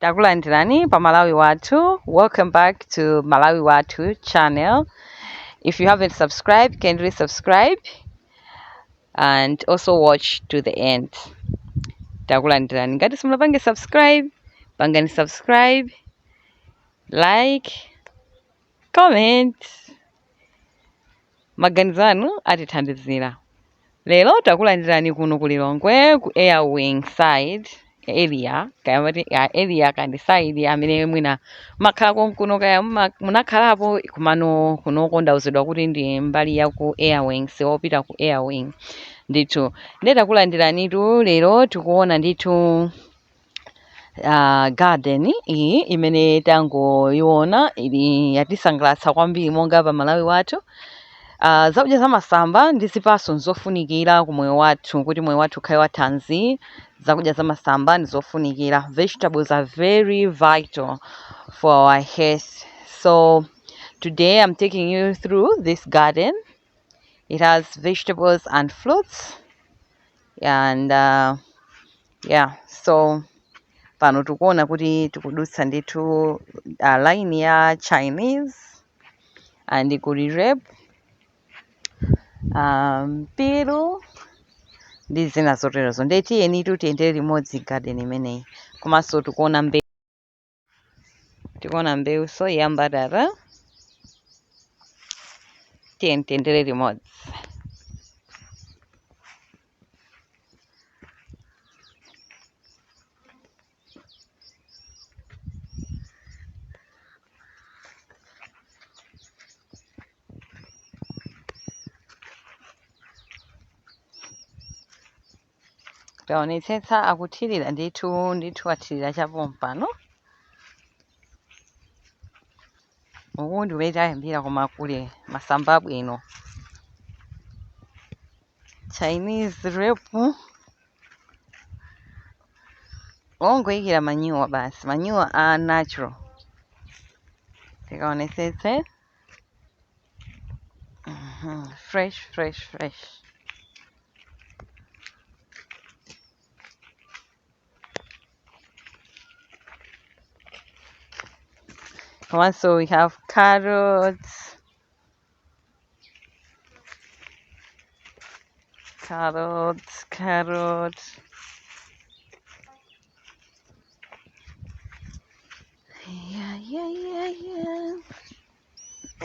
Takulandirani pa Malawi Wathu. Welcome back to Malawi Wathu channel. If you haven't subscribed, kindly subscribe and also watch to the end. Takulandirani. Ngati simunapange subscribe, pangani subscribe, like, comment. Maganizo anu atithandizira. Lero takulandirani kuno ku Lilongwe ku Air Wing side area, kaya mati ya area kandi side amene mwina makhala konkuno kaya munakhalapo kumano kunoko ndauzidwa kuti ndi mbali ya ku Air Wing, siwopita ku Air Wing ndithu. Ndiye takulandiranitu lero tikuona ndithu garden iyi imene tangoiona ili yatisangalatsa kwambiri monga pa Malawi wathu. Zakudya za masamba ndi zipatso nzofunikira ku moyo wathu kuti moyo wathu ukhale wathanzi. Zakudya za masamba ndi zofunikira. Vegetables are very vital for our health. So today I'm taking you through this garden. It has vegetables and fruits and yeah, so pano tikuona kuti tikudutsa ndithu line ya Chinese and kuli rape, mpiru ndi zina zoterozo. Ndiye tiyenitu tiyendere limodzi garden imeneyi. Komanso tikuona mbewu, tikuona mbewuso ya mbatata. Tiyeni tiyendere limodzi. Taonetsetsa akuthirira ndithu, ndithu athirira chapompano. Uku ndi kumene tayambira koma kuli masamba abwino. Chinese rape ongoyikira manyowa basi, manyowa a natural. Tikaonetsetse. Fresh, fresh, fresh. Also we have carrots. Carrots, carrots. Yeah, yeah, yeah, yeah.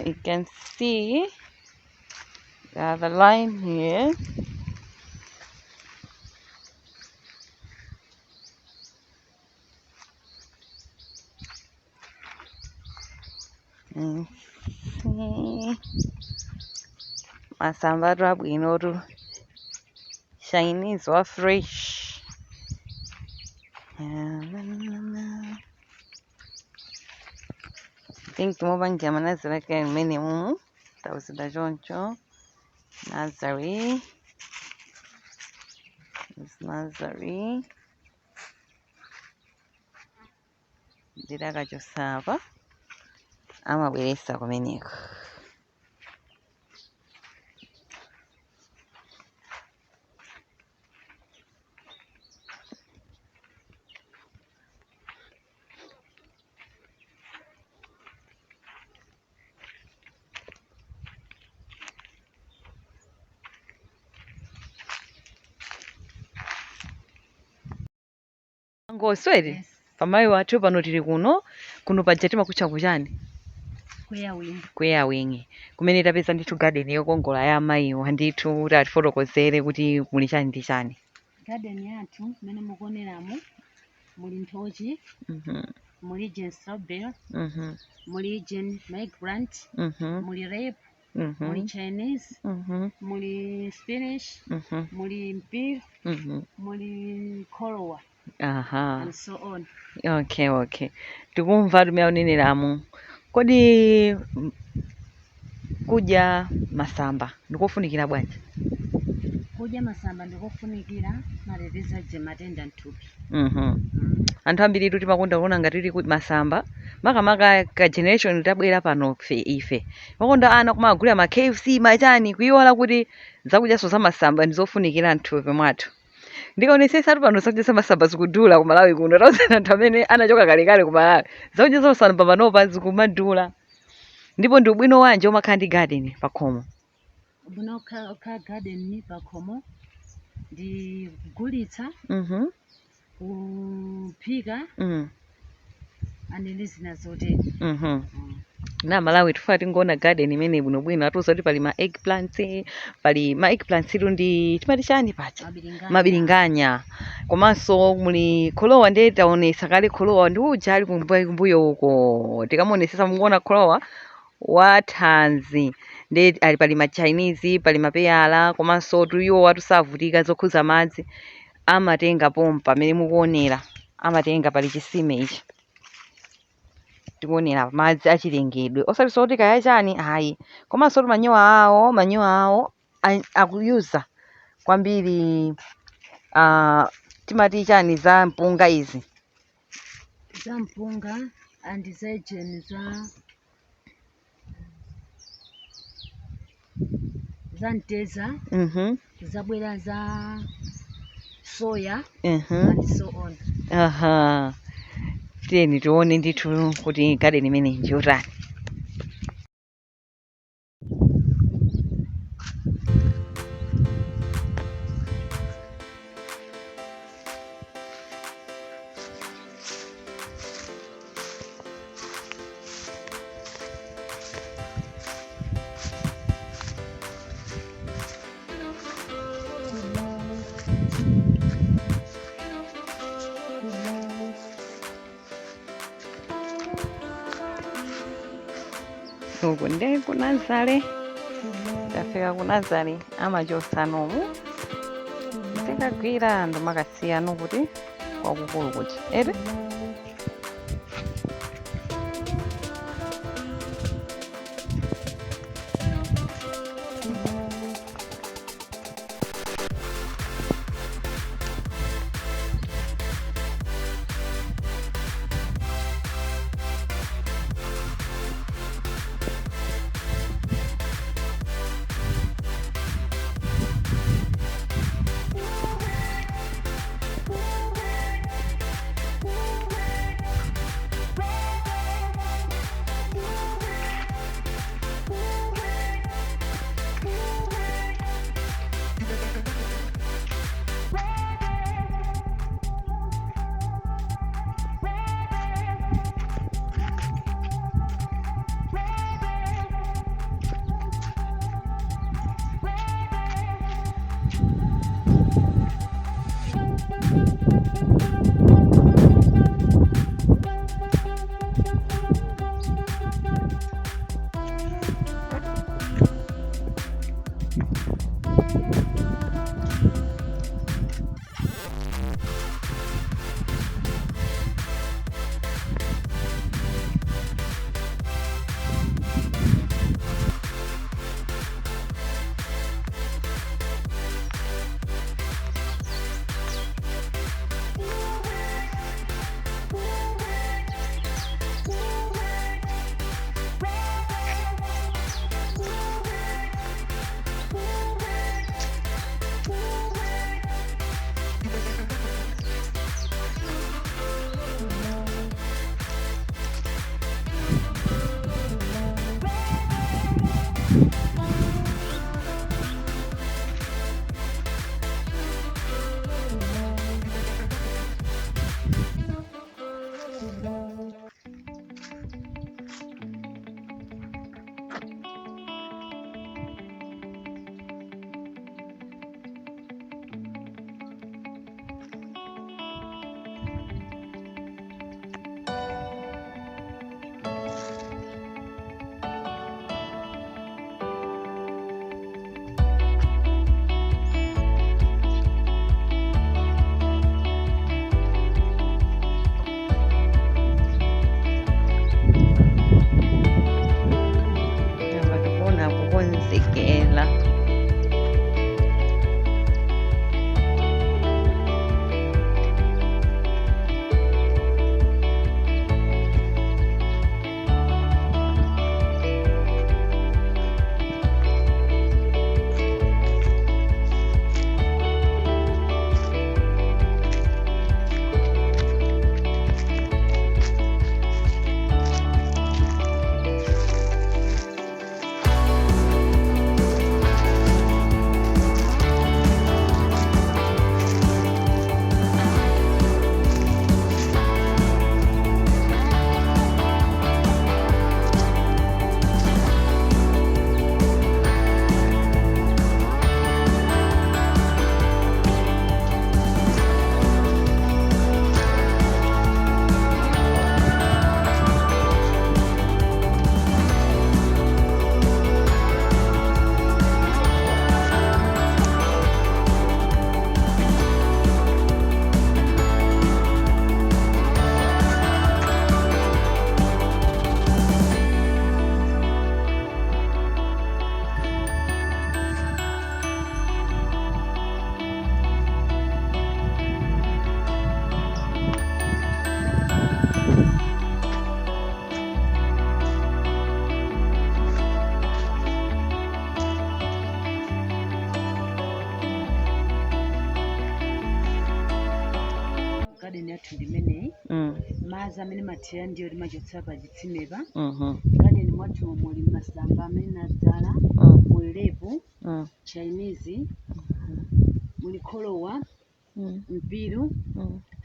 You can see we have a line here. And see masamba abwinotu, Chinese wa fresh. Yeah, la, la, la, la. I think mopangira manaziri ake mmene mumu tauzidwa choncho. Nursery. This nursery. Ndidakachotsa apa amabweretsa kumeneko. Ngoswere Yes. pamayi wathu pano tili kuno kuno paja timakutcha kuchani? Ku Air Wing. Ku Air Wing kumene tapeza ndithu garden yokongola ya amayiwa ndithu kuti atifotokozere kuti muli chani ndi chani. Garden yathu mmene mukuoneramo muli nthochi, muli gen strawberry, muli gen migrant, muli rape, muli Chinese, muli spinach, muli mpiru, muli kholowa. And so on. Okay, okay. Tikumva tumene uneneramu. Kodi kudya masamba ndikofunikira bwanji? Kudya masamba ndikofunikira, mateteza je matenda mthupi. Anthu ambiri timakonda kuona ngati tili masamba, makamaka ka generation tabwera pano ife. Makonda ana kumagulira ma KFC machani kuiwala kuti zakudyaso za masamba ndizofunikira mthupi mwathu. Ndikaonesesa pano zakudya zamasamba zikudula ku Malawi kuno. Tauzani anthu amene anachoka kalekale ku Malawi. Zakudya zamasamba panopa zikumadula. Ndipo ndi ubwino wanji omakhala ndi garden pakhomo? Ubwino okhala garden pakhomo ndi kugulitsa, kuphika and ndi zina zotero. Na Malawi tifuna tingoona garden imene bwinobwino. Atiuza kuti pali ma eggplants, pali ma eggplants itu ndi timati chani paja? Mabilinganya. Mabilinganya. Komanso muli kholowa, ndiye taonesa kale kholowa ndi uja ali kumbuyo uko. Tikamuonesesa mukuona kholowa wa thanzi. Ndiye ali pali ma Chinese, pali mapeyala, komanso iwo watu savutika zokhuza madzi. Amatenga pompa amene mukuonera, amatenga pali chisime ichi. Tikuonera madzi achilengedwe, osati soti kaya chani ayi. Komanso kuti manyowa awo akuyuza kwambiri, timati chani, za mpunga izi. Za mpunga and za jeni za mteza, zabwera za soya and so on. Aha, tiyeni tione ndithu kuti garden imene njotani. Uku nde ku nursery, tafika ku nursery. Amachotsa nomu tikagwira ndomakasiyano kuti kwakukulu kuti ere. Madzi amene mathira ndiyo timachotsa pa chitsimepa. Garden mwathu muli masamba amene adzala, muli rape, Chinese, muli kholowa, mpiru,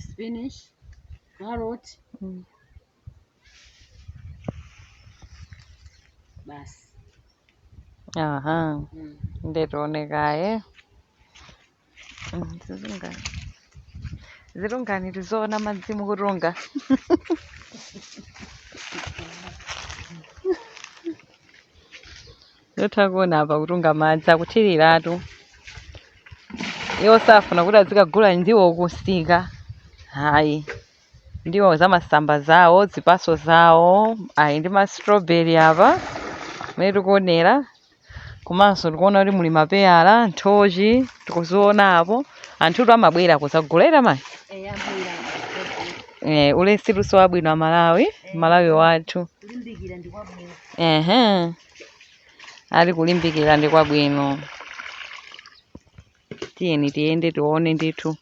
spinach, carrot. Basi. Aha. Ndetione kaye. Zilungani, zilungani, tizoona madzi mukutunga. Yotha kuona apa kutunga madzi akuthiriratu. Iwo safuna kuti azikagula ndiwo kusika, hayi, ndiwo za masamba zawo, zipaso zawo. Ayi, ndi ma strawberry apa mmene tikuonera, komanso tikuona kuti muli mapeyala, nthochi tikuziona apo. Anthutu amabwera kuzagulera mayi. Ambwera. Eh, ulesi luso wabwino amalawi, Malawi wathu. Kulimbikira ndi kwabwino. Ehe, ali kulimbikira ndi kwabwino. Tiyeni tiyende tione ndithu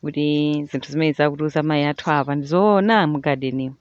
kuti zinthu zimene zakutiuza mayi athu apa ndizoona mu garden.